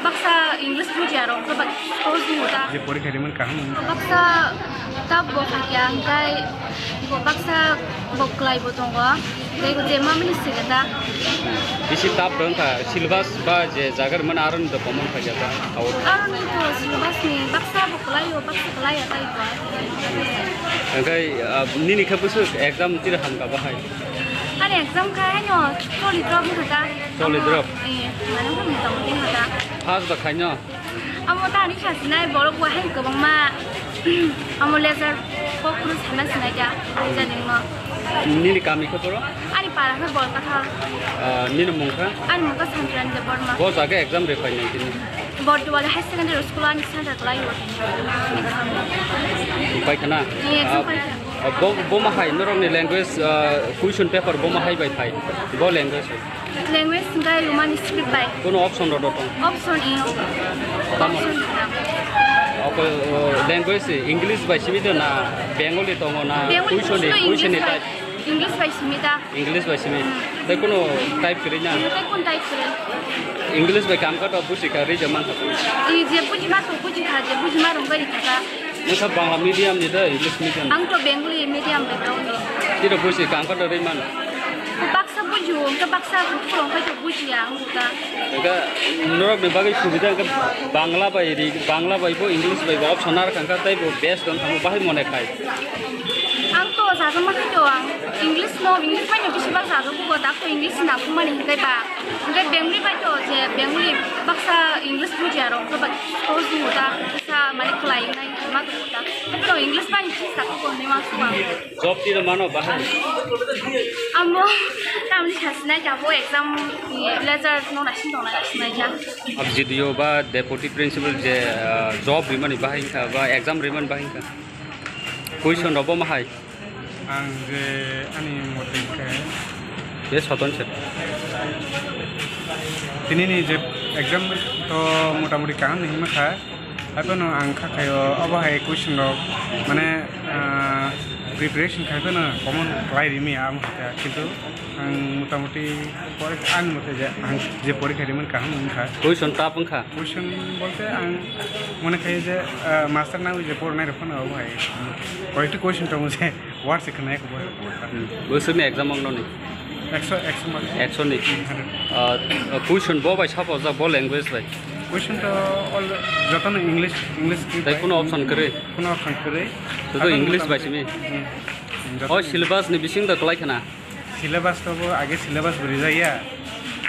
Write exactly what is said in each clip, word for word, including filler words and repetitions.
Baksa English bujiya rok khe bak-, sahoj wngkha ta. Je porikha rimani kaham wngkha. Baksa tough bo kha kya, hwnkhe bo baksa bo kwlai bo tongo. Tei je mamani swkang ta. Bisi tough wngkha, syllabus ba je jaga rwmani aroni to common kha kya ta. Aroni to syllabus ni baksa bo kwlai o, baksa kwlai ya tai bo. Hwnkhe, ah, nini khe bwswk exam tiro hamkha bahai? Ani exam kha haino choli drop wngkha ta. Choli drop? Eh, mane hwn motamoti wngkha ta. Pass ba khaino? Amo ta ani kha sinai borok bo hai kwbangma, amo letter kok phuru sana sinai ja, jani mo. Nini kami khe boro? Ani para khe Bolkathal. Ah, nini mung kha? Ani mung kha Santiran Debbarma. Bo jaga exam ri phai nai tini? Borduwali High Secondary School ani center kwlai o. Pai khana? Ni exam Ah, pai kha. Ah, bo, bo ma hai norok ni language, ah, question paper bo ma hai bai phai? Bo language. Language hwnkhe Romani script bai. Kuno option rok tong? Option E. Tamo? Option. Oke, uh, language English bai simi to na Bengali tongo na Bengali question ni, to question ni English bai, type? English bai simi ta. English bai simi. Hmm. Tei kuno type kwrwi na? Tei kun type kwrwi? English bai kam ka to buji ka ri jaman ka. I je buji ma to buji kha, je buji ma rung bai kha. Nokha Bangla medium ni da English medium? Ang to Bengali medium background ni. Tiro buji kangkha to rimano? Baksa bujiu, hwnkhe baksa kutung khai to bujiya ang ta. Ega norok ni bagwi subida hwnkhe Bangla bai ri, Bangla bai bo English bai bo option ar kangkha tei bo best don thangma bahai mone khai. Ang to sajama khai to ang English no, English bai no bisi bak sajama ko tak to English na kumani hwnkhe ba. Hwnkhe Bengali bai to je Bengali baksa English bujiya rok to ba ko ta sa mane khlai nai ma to ta. To English bai chi sa ko ne ma suwa. Job tiro mano bahai? Amo tamni sasinai jabo exam ni result no nasin tong nasinai ja. Ab G D O ba deputy principal je, ah, job rimani bahai kha ba exam rimani bahai kha. Question rok bo ma hai? Ang je ani mote khe Be soton se. Tini ni je exam to motamoti kaham ni hima kha. Haphano ang kha khaio, obo hai question rok, mane, ah, preparation khai phano common khlai rimi ang kha, kintu ang motamoti pore, ang mote je ang je porikha rimani kaham wngkha. Question tough wngkha? Question bolte ang mone khai je, ah, master nangwi je pornai rok phano obo hai. Koyekti question tongo je. War se khwnai ko boy. Hmm. Bwswkni exam ang noni? Ekso, ekso mark. Ekso ni? Hmm, hundred. Ah, question bo bai sabo jak bo language bai? Question to all, jotono English, English script bai. Tai kuno option kwrwi? Kuno option kwrwi. To to English bai simi? Hmm. O syllabus ni bising da kwlai khana? Syllabus to bo age syllabus bo rijak ya.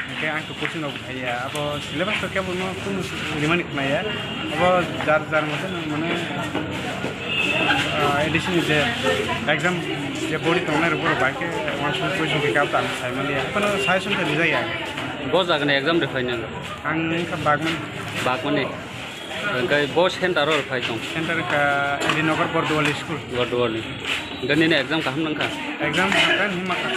Hingke ang to coaching rok hai ya. Abo syllabus to kebo no kunu rimani khna ya. Abo jar jar mate no mane, ah, addition je exam je body tongnai rok borok bai khe uansuk coaching khe kabo to ang sai mali ya. Kono suggestion khe rijak ya. Bo jaga ni exam de final? Ang wngkha Bagmani. Bagmani. Hingke bo center o phai tong? Center ka Edinagar Borduwali school. Borduwali. Hingke nini exam kaham nangkha? Exam kaham hima kha.